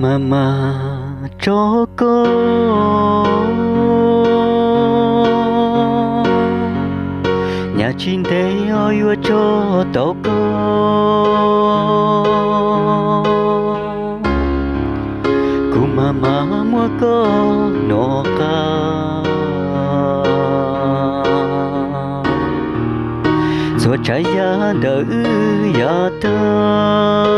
Mas mas tso koj, nyaj tsis ntev os yuav tso tau koj. Kuv mas mas muab koj nov qab, txhua tsav yam ntawm wb yav tag.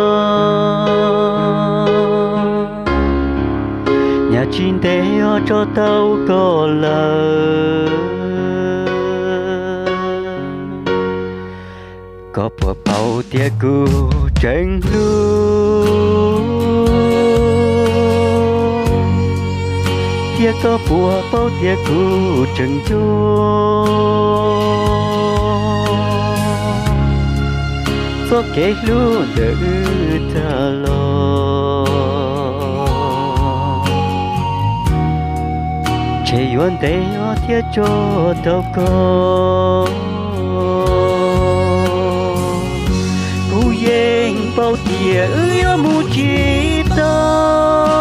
Nyaj tsis ntev os tso tau koj lawm. Koj puas paub tias kuv tseem hlub, thiab koj puas paub tias kuv tseem nco txoj kev hlub ntawm wb tag los. Ntshe yuav ntev os thiaj tso tau koj. Kuv yeej paub tias wb yuav mus tsis tau,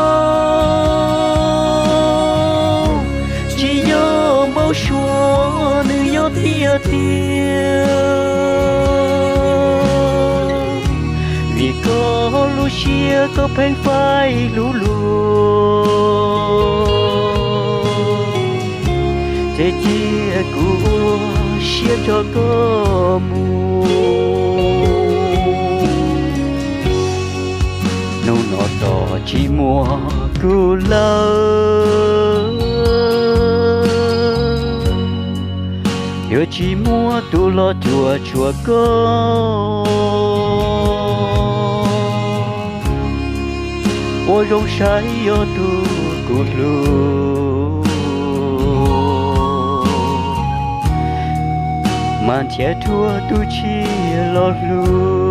tsis yog npau suav, nws yog tiag tiag. Vim koj lub siab koj pheej faib hlub luag, ces cia kuv ua siab tso koj mus. Hnub no tos tsis muaj kuv lawm, yuav tsis muaj tus los cuam tshuam koj. Ua zoo saib yog tus kuv hlub, mas nrhiav dua tus tshiab los hlub.